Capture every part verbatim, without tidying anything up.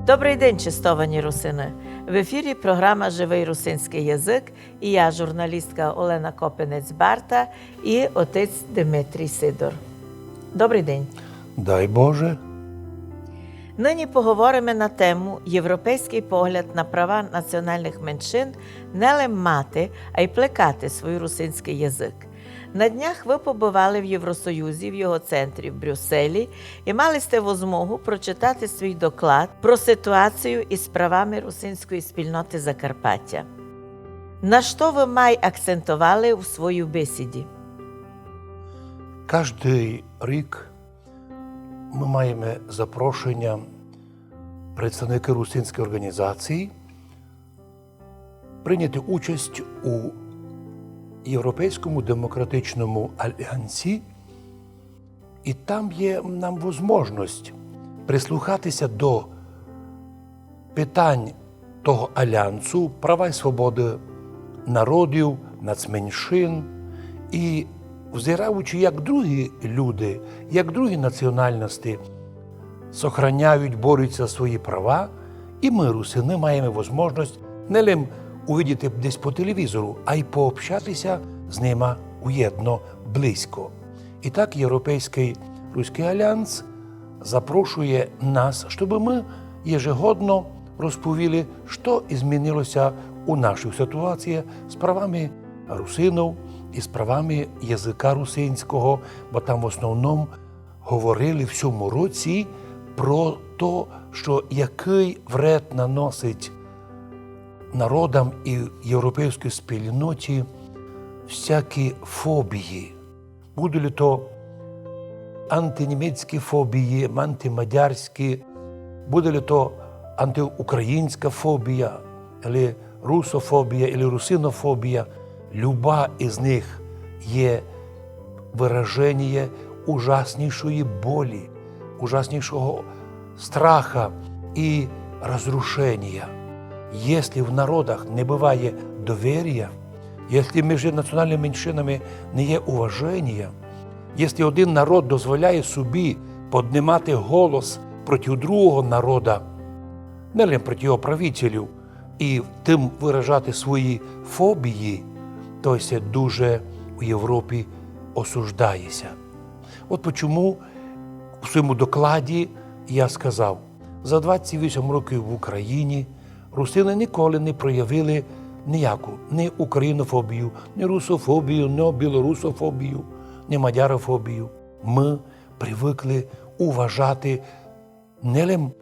Добрый день, честовані русины! В ефірі програма «Живый русинськый язык» і я, журналістка Олена Копинець-Барта, і отець Димитрій Сидор. Добрый день. Дай Боже. Нині поговориме на тему «Європейськый погляд на права національных меншин: не лем мати, а й плекати свій русинськый язык». На днях вы побывали в Євросоюзі, в його центрі в Брюсселі, і мали сте возмогу прочитати свій доклад про ситуацію із правами русинської спільноти Закарпаття. На што вы май акцентовали у своїй бесіді? Каждый рік мы маєме запрошеня представникы русинськых орґанізацій прийняти участь у Європейському демократичному альянсі, і там є нам возможность прислухати ся до питань того альянсу, права і свободы народів, нацменшин, і взираючи, як другі люди, як другі національности сохраняють, борють за свої права, і мы, русины, маєме возможность не лем увидіти десь по телевізору, а й пообщати ся з нима уєдно, близько. І так Європейськый Руськый альянс запрошує нас, щобы мы єжегодно розповіли, што змінило ся у нашій ситуації з правами русинов і з правами языка русинського, бо там в основному говорили в сьому році про то, што якый вред наносить народам і європейській спільноті всякі фобії. Буде ли то антинімецькі фобії, антимадярські, буде ли то антиукраїнська фобія, или русофобія, или русинофобія, люба із них є выраженіє ужаснішої болі, ужаснішого страха і розрушенія. Єсли в народах не быває доверія, єсли межи національными меншинами не є уваженія, єсли один народ дозволяє собі поднимати голос проти другого народа, не лише проти його правителів, і тым выражати свої фобії, то се дуже у Європі осуждає ся. От почому в своєму докладі я сказав, за двадцять вісім років в Україні русины ніколи не проявили ніяку ні українофобію, ні русофобію, ні білорусофобію, ні мадярофобію. Мы привыкли уважати не лем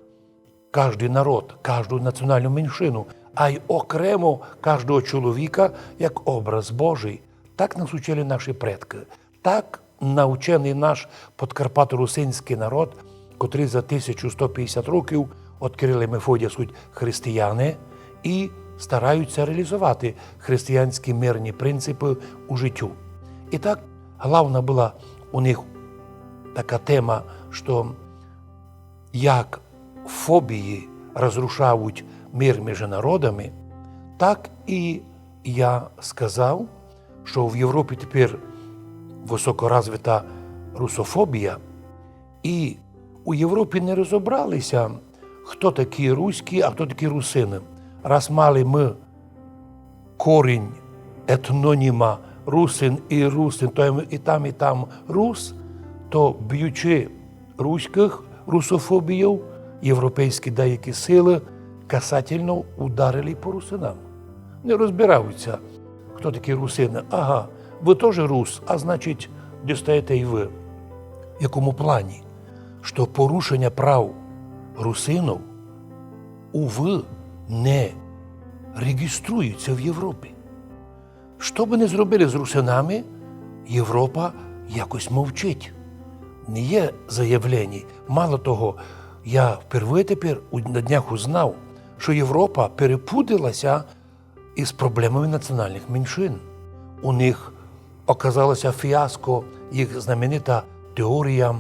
каждый народ, кажду національну меншину, а й окремо каждого чоловіка як образ Божий. Так нас учили наші предкы. Так наученый наш подкарпаторусинськый народ, котрый за тисячу сто пятдесят років открыли Мефодія, суть християни і старають ся реалізовати християнські мирні принципы у житю. І так, главна была у них така тема, што як фобії розрушають мир межи народами, так і я сказав, што в Європі тепер высокоразвита русофобія, і у Європі не розобрали ся, хто такі руські, а хто такі русины. Раз мали мы корінь етноніма русин і русин, то є і там, і там рус, то, б'ючи руськых, русофобією, європейські деякі силы касательно ударили по русинам. Не розбирають ся, хто такі русины. Ага, вы тоже рус, а значить, дістаєте й вы. В якому плані? Што порушеня прав русинов, увы, не реґіструють ся в Європі. Што бы не зробили з русинами, Європа якось мовчить. Не є заявленій. Мало того, я впервые тепер у-, на днях узнав, што Європа перепудила ся із проблемами національных меншин. У них оказало ся фіаско їх знаменита теорія,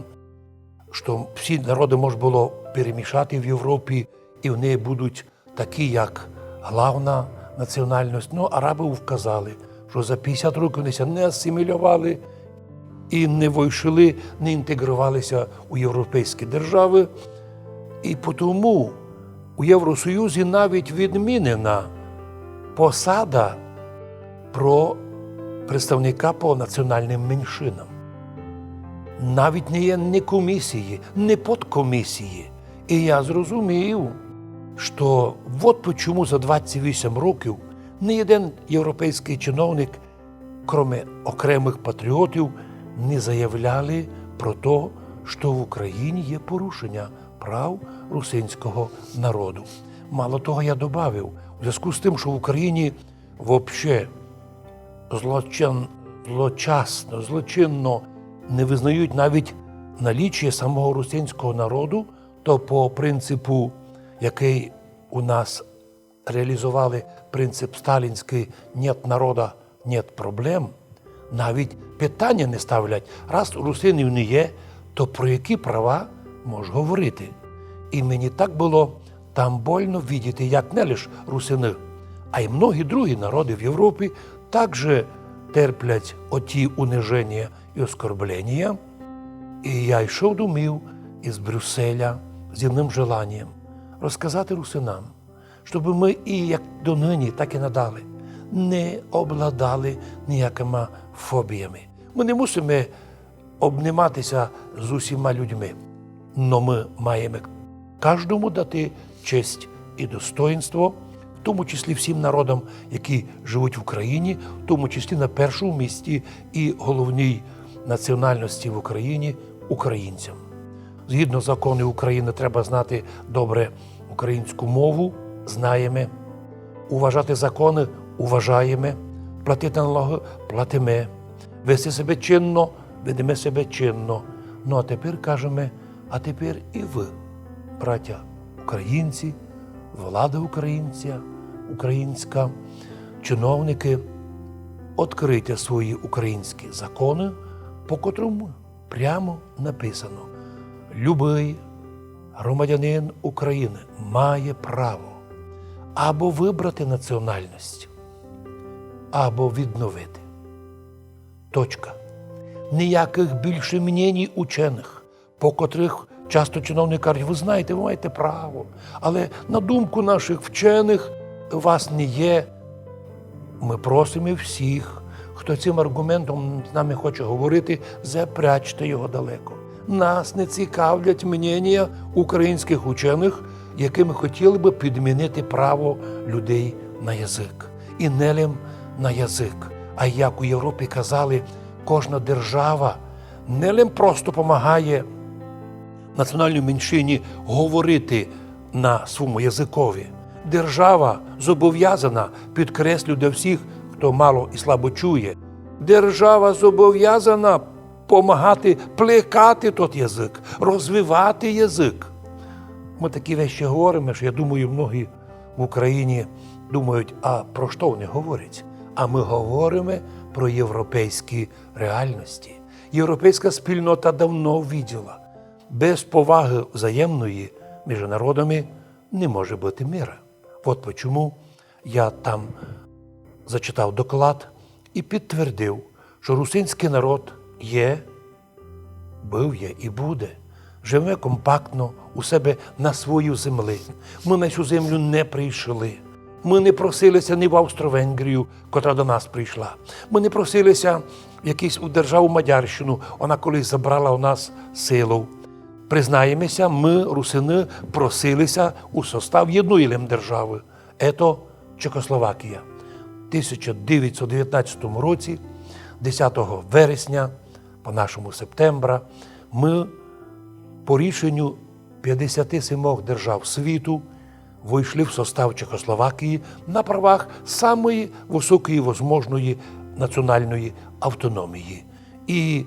што всі народы мож было перемішати в Європі, і вони будуть такі, як главна національность. Ну, арабы вказали, што за пятдесят років вони ся не асимілювали і не войшли, не інтеґрували ся у європейські державы. І потому У Євросоюзі навіть відмінена посада про представника по національним меншинам. Навіть не є ні комісії, ні подкомісії. І я зрозумів, што вот почому за двадцять вісім років ні єден європейськый чиновник, кроме окремых патріотів, не заявляли про то, што в Україні є порушеня прав русинського народу. Мало того, я добавив, у звязку з тим, што в Україні вообще злочин-, злочасно, злочинно не визнають навіть наличие самого русинського народу, то по принципу, якый у нас реалізовали принцип сталінськый «нет народа, нет проблем», навіть питаня не ставлять. Раз русинів не є, то про які права мож говорити? І мені так было там больно видіти, як не лиш русины, а й многі другі народы в Європі также терплять оті униженя і оскорбленя. І я йшов домів із Брюсселя з єдным желанієм розказати русинам, щобы мы і як доныні, так і надалі не обладали ніякыма фобіями. Мы не мусиме обнимати ся з усіма людьми, но мы маєме каждому дати честь і достоїнство, в тому числі всім народам, які живуть в Україні, в тому числі на першому місці і головній національності в Україні — українцям. Згідно законів України треба знати добре українську мову — знаєме, уважати законы — уважаєме, платити налогы — платиме, вести себе чинно — ведеме себе чинно. Ну а тепер кажеме, а тепер і вы, братя українці, влада українця, українська, чиновникы, открыйте свої українські законы, по котрому прямо написано: любый громадянин України має право або выбрати національность, або відновити. Точка. Ніякых більше мненій ученых, по котрых часто чиновникы кажуть: «Вы знаєте, вы маєте право, але на думку нашых вченых вас не є». Мы просиме всіх, хто цим арґументом з нами хоче говорити, запрячте його далеко. Нас не цікавлять мненія українськых ученых, якыми хотіли бы підмінити право людей на язык. І не лем на язык, а, як у Європі казали, кожна держава не лем просто помагає національній меншині говорити на свому языкови. Держава зобовязана, підкреслю для всіх, хто мало і слабо чує, держава зобовязана помагати плекати тот язык, розвивати язык. Мы такі вещі говориме, што, я думаю, многі в Україні думають: а про што они говорять? А мы говориме про європейські реальности. Європейська спільнота давно виділа: без повагы взаємної між народами не може быти мира. Вот почому я там зачитав доклад і підтвердив, што русинськый народ є, быв є і буде. Живеме компактно у себе на своїй землі. Мы на сю землю не прийшли. Мы не просили ся ні в Австро-Венгрію, котра до нас прийшла. Мы не просили ся в якусь у державу Мадярщину, она колись забрала у нас силу. Признаєме ся, мы, русины, просили ся у состав єдної лем державы. Ето Чехословакія. В тисяча девятсот девятнадцятому році, десятого вересня, по нашому септембра, мы по рішенню пятдесяти сімох держав світу войшли в состав Чехословакії на правах самої высокої возможної національної автономії. І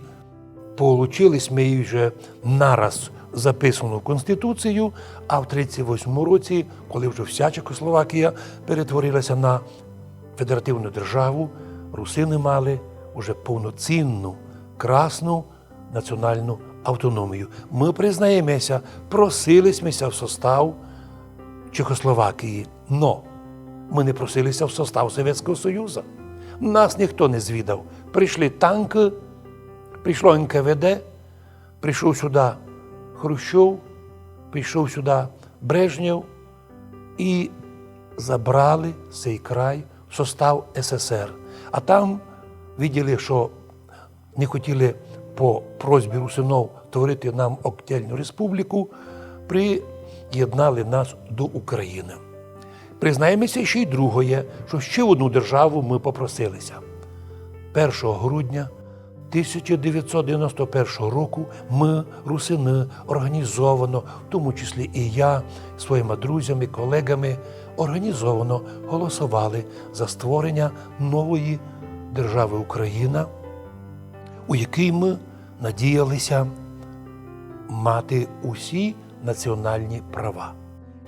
получили сьме її вже нараз записану в Конституцію, а в тридцять восьмому році, коли вже вся Чехословакія перетворила ся на федеративну державу, русины мали уже повноцінну, красну національну автономію. Мы признаєме ся, просили сьме ся в состав Чехословакії, но мы не просили ся в состав Совєтського Союза. Нас ніхто не звідав. Прийшли танкы, прийшло Н К В Д, прийшов сюда Хрущов, прийшов сюда Брежнєв, і забрали сей край в состав С С Р. А там виділи, што не хотіли по просьбі русинов творити нам окрему республіку, приєднали нас до Україны. Признаєме ся ще й другоє, што ще в одну державу мы попросилися. Першого грудня тисяча девятсот девяносто першого року мы, русины, організовано, в тому числі і я, своїми друзями, колеґами, організовано голосовали за створення нової державы Україна, у якій мы надіялися мати усі національні права.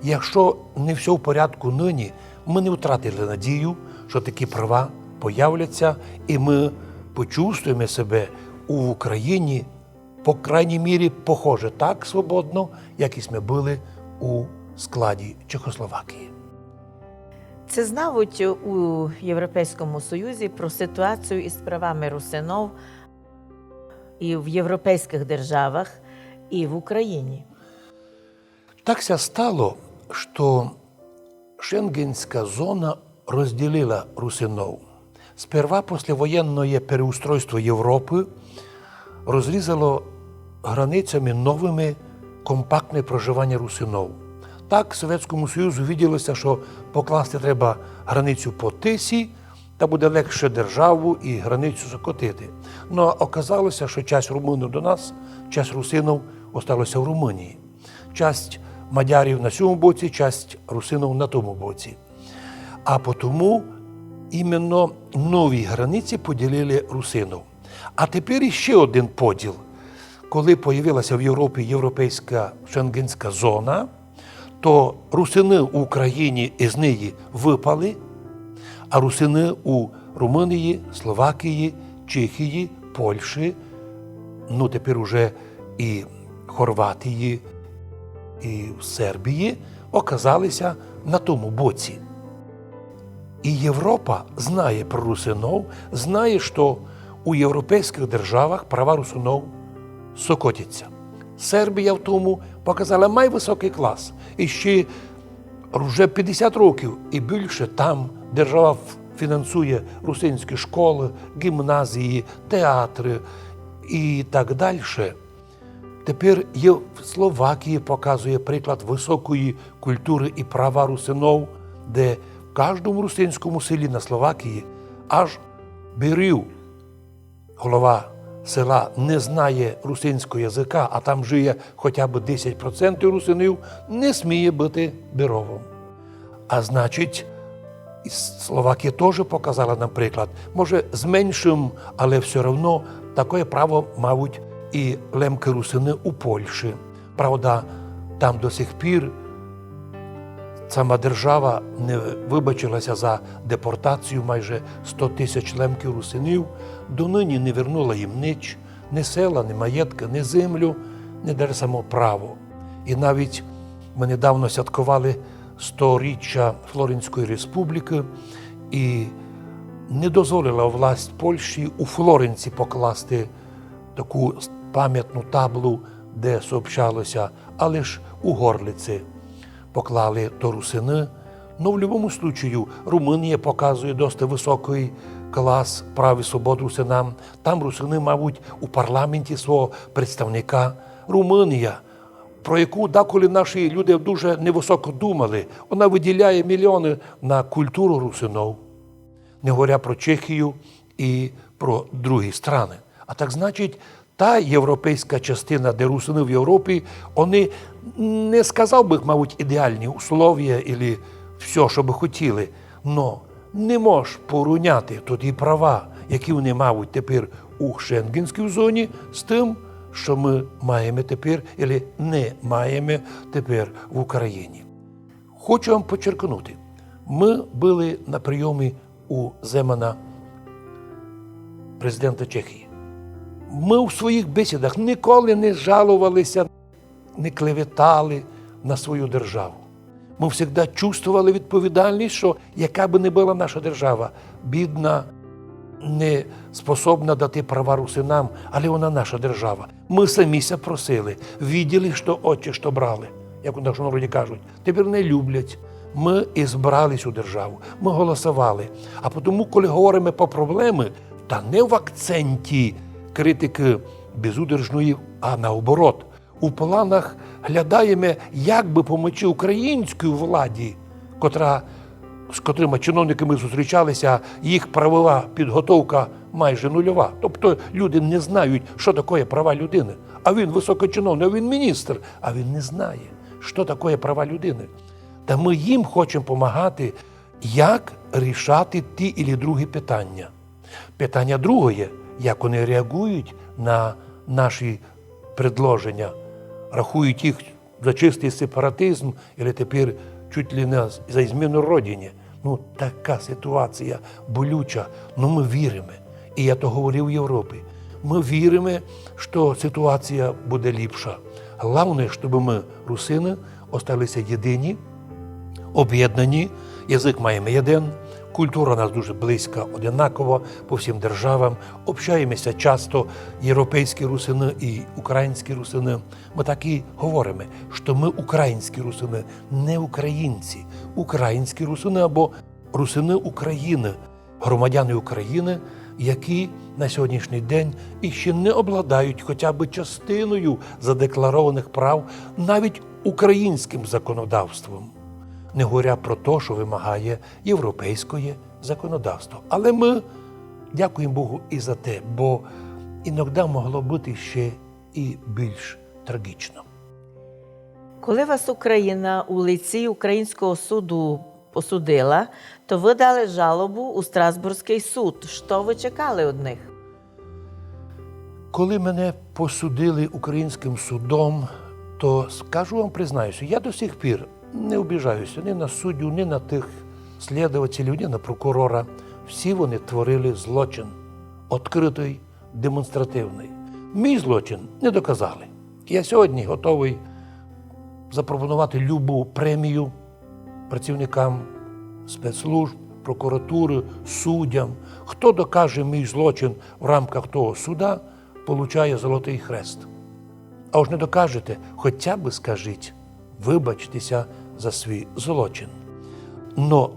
Якщо не всьо в порядку нині, мы не втратили надію, што такі права появляться, і мы почувствуєме себе у Україні, по крайній мірі, похоже, так свободно, як і сьме были у складі Чехословакії. Ци знавуть у Європейському Союзі про ситуацію із правами русинов і в європейських державах, і в Україні? Так ся стало, што Шенгенська зона розділила русинов. Сперва послевоєнноє переустройство Європы розрізало границями новыми компактне проживаня русинов. Так Совєтському Союзу виділося, што покласти треба границю по Тисі, та буде легше державу і границю сокотити. Но оказалося, што часть румынов до нас, часть русинов осталося в Румынії. Часть мадярів на сьому боці, часть русинов на тому боці. А потому іменно нові границі поділили русинов. А тепер іще один поділ. Коли появилася в Європі європейська шенгенська зона, то русины у Україні із неї выпали, а русины у Румынії, Словакії, Чехії, Польщі, ну, тепер уже і Хорватії, і в Сербії оказалися на тому боці. І Європа знає про русинов, знає, што у європейськых державах права русинов сокотяться. Сербія в тому показала май высокый клас. І ще уже пятдесят років і більше там держава ф-, фінансує русинські школы, ґімназії, театры і так дальше. Тепер є в Словакії, показує приклад высокої культуры і права русинов, де в каждому русинському селі на Словакії аж бирів, голова села, не знає русинського языка, а там жиє хотя бы десять процентів русинів, не сміє быти бировом. А значить, і С-, Словакія тоже показала нам приклад. Може, з меншым, але всьо равно такоє право мавуть і лемкы-русины у Польщі. Правда, там до сих пір сама держава не выбачилася за депортацію майже сто тисяч лемків-русинів, донині не вернула їм нич, ні села, ні маєткы, ні землю, ні даже само право. І навіть мы недавно святковали сторіччя Флоренської республікы, і не дозволила власть Польщі у Флоренції покласти таку с-, памятну таблу, де сообщалося, а лиш у Горлиці поклали то русины. Но в любому случаю Румынія показує досить высокый клас прав і свобод русинам. Там русины мавуть у парламенті свого представника. Румынія, про яку даколи наші люди дуже невысоко думали, она выділяє мільйоны на культуру русинов, не говоря про Чехію і про другі страны. А так, значить, та європейська частина, де русины в Європі, они, не сказав бы, мавуть ідеальні условія или всьо, што бы хотіли, но не мож порівняти тоті права, які они мавуть тепер у шенгенській зоні, з тым, што мы маєме тепер или не маєме тепер в Україні. Хочу вам подчеркнути, мы были на прийомі у Земана, президента Чехії. Мы в своїх бесідах ніколи не жаловалися, не клеветали на свою державу. Мы всегда чувствовали відповідальность, што яка бы не была наша держава, бідна, не способна дати права русинам, але она наша держава. Мы самі ся просили, виділи, што отче, што брали, як у нашому народі кажуть. Тепер не люблять. Мы избрали сю державу, мы голосовали. А потому, коли говориме про проблемы, та не в акценті критикы безудержної, а наоборот. У планах глядаєме, як бы помочи українській владі, котра, з котрыма чиновниками зустрічалися, їх правова підготовка майже нульова. Тобто люди не знають, що таке права людини. А він високий чиновник, а він міністр, а він не знає, що таке права людини. Та мы їм хочемо помагати, як рішати ті или другі питання. Питання другоє, як вони реагують на наші предложення, рахують їх за чистый сепаратизм, или тепер чуть ли не за измену Родині. Ну, така ситуація болюча. Но мы віриме, і я то говорив у Європі, мы віриме, што ситуація буде ліпша. Главне, щоб мы, русины, осталися єдині, об'єднані, язык маєме єден, культура у нас дуже близька, одинакова по всім державам, общаємеся часто, європейські русины і українські русины. Мы так і говориме, што мы українські русины, не українці, українські русины або русины України, громадяни України, які на сьогоднішній день іще не обладають хоча б частиною задекларованих прав навіть українським законодавством, не говоря про те, що вимагає європейське законодавство. Але мы дякуємо Богу і за те, бо іноді могло бути ще і більш трагічно. Коли вас Україна у лиці Українського суду посудила, то вы дали жалобу у Страсбурзькый суд. Што вы чекали од них? Коли мене посудили українським судом, то, скажу вам, признаюся, я до сих пір не обіжаюся ні на суддю, ні на тих слідователів, ні на прокурора. Всі вони творили злочин, відкритый, демонстративный. Мій злочин не доказали. Я сьогодні готовый запропонувати любу премію працівникам спецслужб, прокуратуры, суддям. Хто докаже мій злочин в рамках того суда, получає Золотый Хрест. А уж не докажете, хоча б скажіть, вибачтеся за свій злочин. Но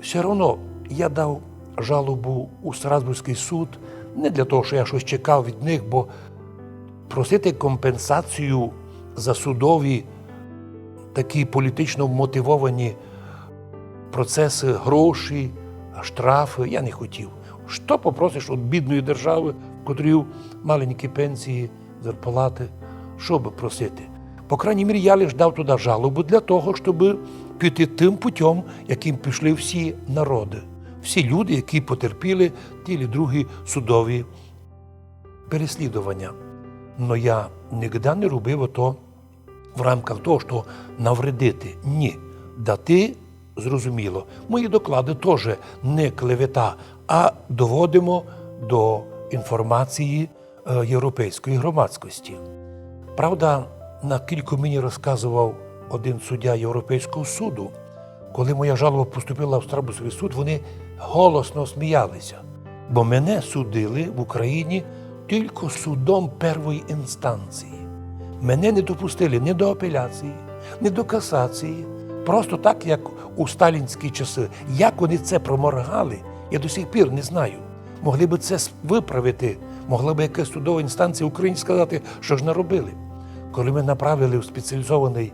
все одно я дав жалобу у Страсбурзькый суд не для того, що я щось чекав від них, бо просити компенсацію за судові такі політично мотивовані процеси, гроші, штрафи я не хотів. Що попросиш від бідної держави, в котрій маленькі пенсії, зарплаты, що бы просити? По крайній мірі, я лиш дав туди жалобу для того, щоб піти тим путем, яким пішли всі народи, всі люди, які потерпіли ті чи другі судові переслідування. Но я нігде не робив ото в рамках того, що навредити. Ні. Дати, зрозуміло. Мої доклады тоже не клевета, а доводимо до інформації е, європейської громадськості. Правда, наскільки мені розказував один суддя Європейського суду, коли моя жалоба поступила в Страсбурзький суд, вони голосно сміялися, бо мене судили в Україні тільки судом первої інстанції. Мене не допустили ні до апеляції, ні до касації. Просто так, як у сталінські часи. Як вони це проморгали, я до сих пір не знаю. Могли би це с- виправити, могла би якась судова інстанція в Україні сказати, що ж наробили. Коли ми направили в спеціалізований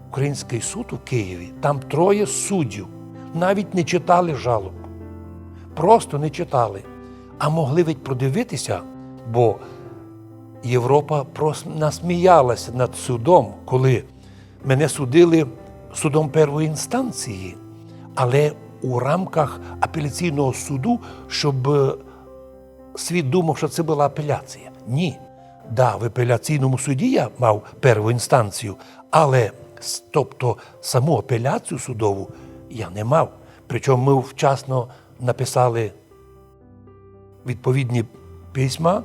український суд у Києві, там троє суддів навіть не читали жалоб. Просто не читали. А могли ведь продивитися, бо Європа просто насміялася над судом, коли мене судили судом первої інстанції, але у рамках апеляційного суду, щоб світ думав, що це була апеляція. Ні. Да, в апеляційному суді я мав перву інстанцію, але с- тобто саму апеляцію судову я не мав. Причому ми вчасно написали відповідні письма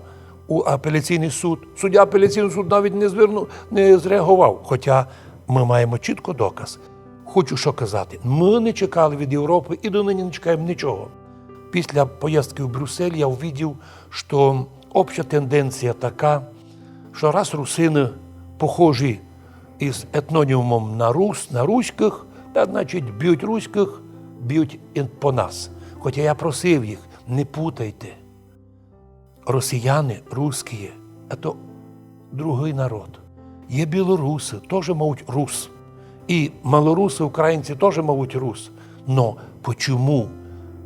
у апеляційний суд. Суддя апеляційного суду навіть не звернув, не зреагував. Хоча ми маємо чітко доказ. Хочу що казати. Ми не чекали від Європи і донині не чекаємо нічого. Після поїздки в Брюссель я увидів, що обща тенденція така, що раз русины похожі із етнонімом на рус, на руських, Та, значить, бють руськых, бють і по нас. Хотя я просив їх: не путайте. Росіяни, русские, это другый народ. Є білорусы, тоже мавуть рус. І малорусы, українці тоже мавуть рус. Но почему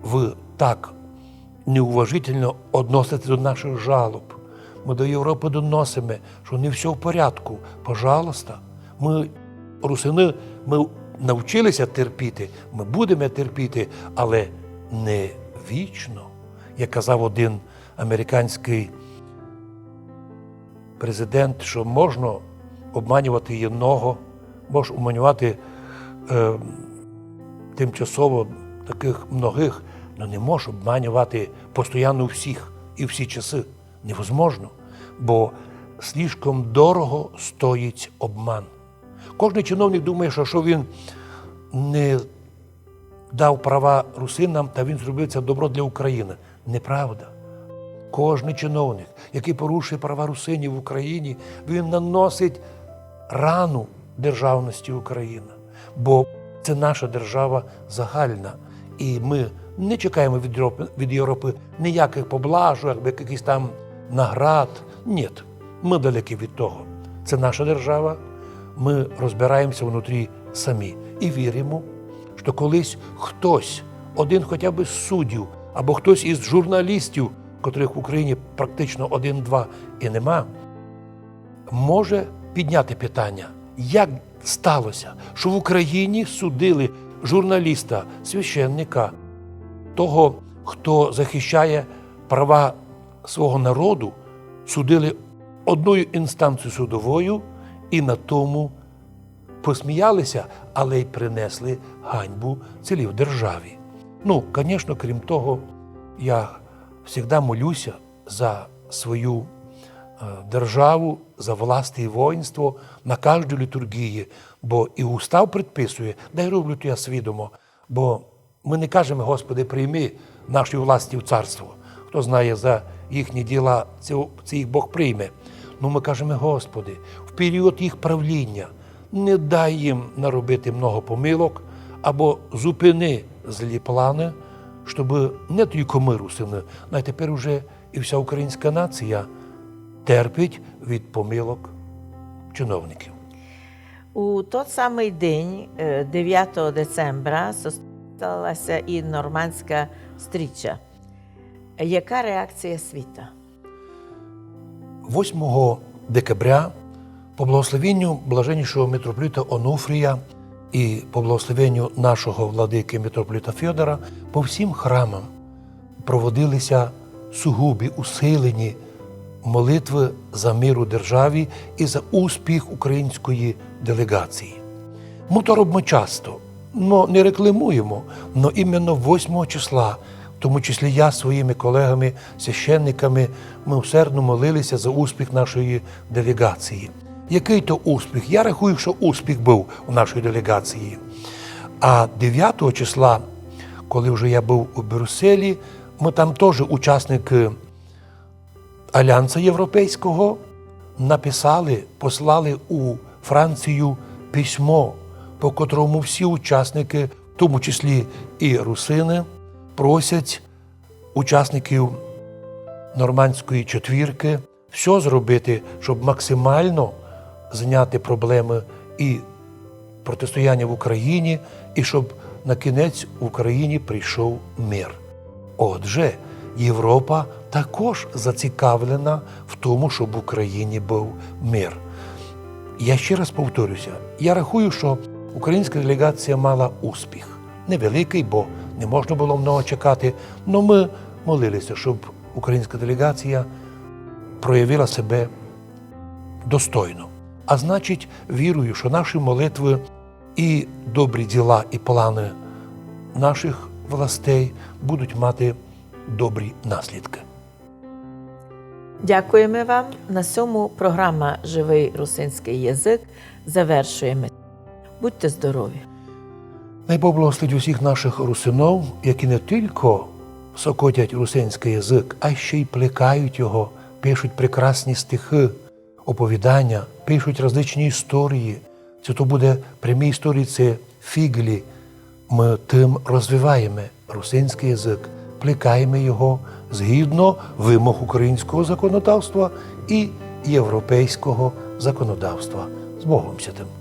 вы так неуважительно односитесь до наших жалоб? Мы до Європы доносиме, што не всьо в порядку. Пожалуйста. Мы, русины, мы навчилися терпіти, мы будеме терпіти, але не вічно. Як казав один американськый президент, што можна обманювати єдного, можеш обманювати е, тимчасово такых многых, но не можеш обманювати постоянно всіх і всі часы. Невозможно, бо слишком дорого стоїть обман. Кожный чиновник думає, што, што він не дав права русинам, та він зробив це добро для Україны. Неправда. Кожный чиновник, якый порушує права русинів в Україні, він наносить рану державности Україны. Бо це наша держава загальна. І мы не чекаєме від Європы, від Європы ніякых поблажок, або якыхось там наград. Ні, мы далекі від того. Це наша держава, мы розбираємося внутрі самі. І віримо, што колись хтось, один хотя бы з суддів, або хтось із журналістів, котрых в Україні практично один-два і нема, може підняти питання, як сталося, што в Україні судили журналіста, священника, того, хто захищає права свого народу, судили одною інстанцією судовою і на тому посміялися, але й принесли ганьбу цілій державі. Ну, конечно, крім того, я всегда молюся за свою е, державу, за власть і воїнство на каждій літургії, бо і устав предписує, да й роблю то я свідомо, бо мы не кажеме: «Господи, прийми нашої власти в царство». Хто знає за їхні діла, ци, ци їх Бог прийме. Но мы кажеме: «Господи, в період їх правління не дай їм наробити много помилок, або зупини злі планы, щоб не тілько мы, русины, но й тепер уже і вся українська нація терпить від помилок чиновників». У тот самый день, е, девятого децембра, состоялася і нормандська стріча. Яка реакція світа? Восьмого декабря по благословенню блаженнішого митрополита Онуфрія і по благословенню нашого владики митрополита Фьодора по всім храмам проводилися сугубі, усилені молитвы за мир у державі і за успіх української делеґації. Мы то робиме часто, но не рекламуєме, но іменно восьмого числа, в тому числі я з своїми колеґами, священниками, мы усердно молилися за успіх нашої делеґації. Якый то успіх? Я рахую, што успіх быв у нашої делеґації. А девятого числа, коли вже я быв у Брюсселі, мы там тоже, учасникы Альянса Європейського, написали, послали у Францію письмо, по котрому всі учасникы, в тому числі і русины, просять учасників Нормандської четвіркы всьо зробити, щоб максимально зняти проблемы і протистояння в Україні, і щоб на кінець в Україні прийшов мир. Отже, Європа також зацікавлена в тому, щоб в Україні быв мир. Я ще раз повторюся, я рахую, що українська делеґація мала успіх. Невеликый, бо не можна было много чекати, но мы молилися, щоб українська делеґація проявила себе достойно. А значить, вірую, що наші молитвы і добрі діла, і планы наших властей будуть мати добрі наслідкы. Дякуєме вам. На сьому програма «Живый русинськый язык» завершуєме. Будьте здорові! Най Бог благословить усіх наших русинов, які не тілько сокотять русинськый язык, а ще й плекають його, пишуть прекрасні стихы, оповіданя, пишуть различні історії, Ци то буде прямій історії, ци фіґлі. Мы тым розвиваєме русинськый язык, плекаєме його згідно вимог українського законодавства і європейського законодавства. З Богом Святым!